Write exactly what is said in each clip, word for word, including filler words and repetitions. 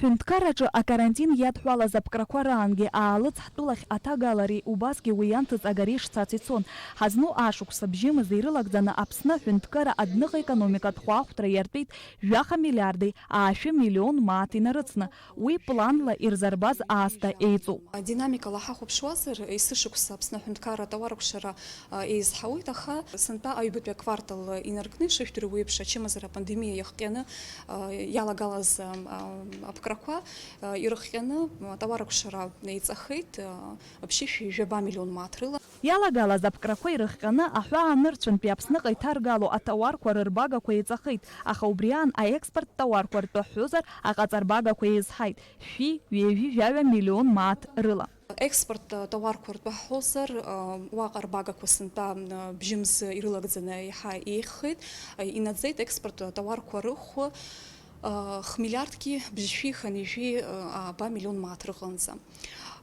Ҳәынҭқарраҿы акарантин иадҳәалаз аԥкрақәа раангьы аалыҵ ҳтәылахь аҭагалареи убасгьы уи ианҭыҵ агареи шцац ицон. Ҳазну ашықәса бжьымз ирылагӡаны Аԥсны аҳәынҭқарра адәныҟа економикатә хәаахәҭра иартәеит жәаха миллиарди аашәы миллион мааҭ инарыцны, уи планла ирзарбаз аасҭа еиҵоуп. Адинамикала ҳахәаԥшуазар, есышықәса Аԥсны аҳәынҭқарра атауаркәшара, а, еизҳауеит, аха сынтәа аҩбатәи аквартал инаркны, ишыжәдыруа еиԥш, ачымазара апандемиа иахҟьаны, а, иалагалаз, а, а, аԥкрақәа, а, ирыхҟьаны атауаркәшара еиҵахеит, а, ԥшьышәи жәаба миллион мааҭ рыла. Иалагалаз аԥкрақәа ирыхҟьаны аҳәаа нырцәынтәи Аԥсныҟа иҭаргало атауарқәа рырбагақәа еиҵахеит, аха убри аан аекспорттә тауарқәа ртәы ҳҳәозар, аҟаҵарбагақәа еизҳаит, шәи ҩажәи жәаҩа миллион мааҭ рыла. Аекспорттә тауарқәа ртәы ҳҳәозар, уаҟа рбагақәа сынтәа бжьымз ирылагӡаны еиҳа еиӷьхеит, инаӡеит аекспорттә тауарқәа рыхә, хмиллиардгьы бжьшәи хынҩажәи ааба миллион мааҭ рҟынӡа.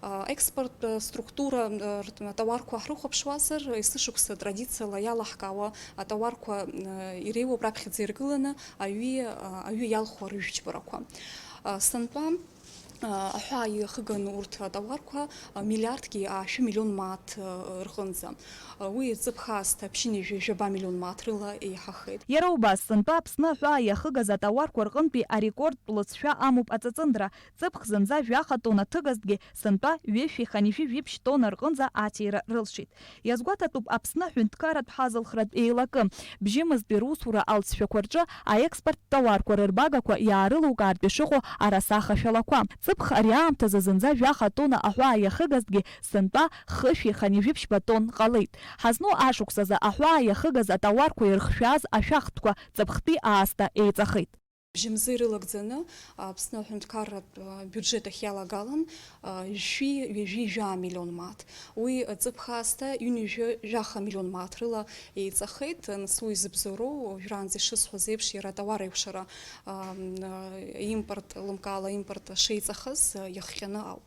Аекспорттә структура, атауарқәа ҳрыхәаԥшуазар, есышықәса традициала иалаҳкаауа атауарқәа иреиуоуп раԥхьаӡа иргыланы аҩы, аҩы иалху арыжәтә џьбарақәа. Сынтәа аҳәаа иахыганы урҭ атауарқәа миллиардгьы аашәы миллион мааҭ рҟынӡа. Уи ҵыԥх аасҭа ԥшьынҩажәи жәаба миллион мааҭ рыла еиҳахеит. Иара убас, сынтәа Аԥсны аҳәаа иахыгаз атауарқәа рҟынтәи арекордтә лыҵшәа амоуп аҵыҵындра. Ҵыԥх зынӡа жәаха тонна ҭыгазҭгьы, сынтәа ҩышәи хынҩажәи жәиԥшь тонна рҟынӡа аҭира рылшеит. Иазгәаҭатәуп Аԥсны аҳәынҭқарратә ҳазалхратә еилакы. Бжьымзтәи русура алҵшәақәа рҿы аекспорттә тауарқәа рырбагақәа иаарылукаартә ишыҟоу араса ахашәалақәа. Ҵыԥх ари аамҭазы зынӡа жәаха тонна аҳәаа иахыгазҭгьы, сынтәа хышәи хынҩажәи ԥшьба тонн ҟалеит. Ҳазну ашықәсазы аҳәаа иахыгаз атауарқәа ирыхшәааз ашәахтәқәа ҵыԥхтәи аасҭа еиҵахеит. Бжьымзы ирылагӡаны Аԥсны аҳәынҭқарратә, а, биуџьет ахь иалагалан, а, жәшәи ҩажәи жәаа миллион мааҭ. Уи, а, ҵыԥх аасҭа ҩынҩажәи жәаха миллион мааҭ рыла еиҵахеит. Нас уи зыбзоуроу, уажәраанӡа ишысҳәаз еиԥш, иара атауар аиқәшара, а, м, а, импорт, лымкаала импорт шеиҵахаз, а, иахҟьаны ауп.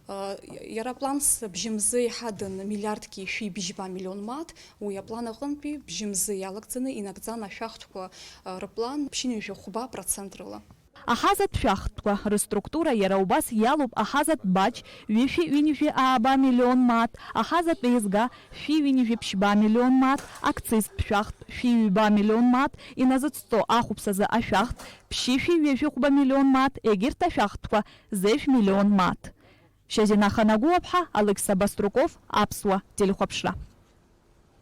А, иара апланс бжьымзы иҳадан миллиардгьы шәи бжьба миллион мааҭ, уи аплан аҟынтәи бжьымзы иалагӡаны инагӡан ашәахтәқәа, а, рыплан ԥшьынҩажәи хәба процент рыла. Аҳазатә шәахтәқәа рыструктура иара убас иалоуп аҳазатә баџь ҩышәи ҩынҩажәи ааба миллион мааҭ, аҳазатә еизга шәи ҩынҩажәи ԥшьба миллион мааҭ, акцизтә шәахтә шәи ҩба миллион мааҭ, иназыцҵо ахәԥсазы ашәахтә ԥшьышәи ҩажәи хәба миллион мааҭ, егьырҭ ашәахтәқәа зежә миллион мааҭ. Шьазина Ханагәыуаԥҳа, Алықьса Баструков, Аԥсуа телехәаԥшра.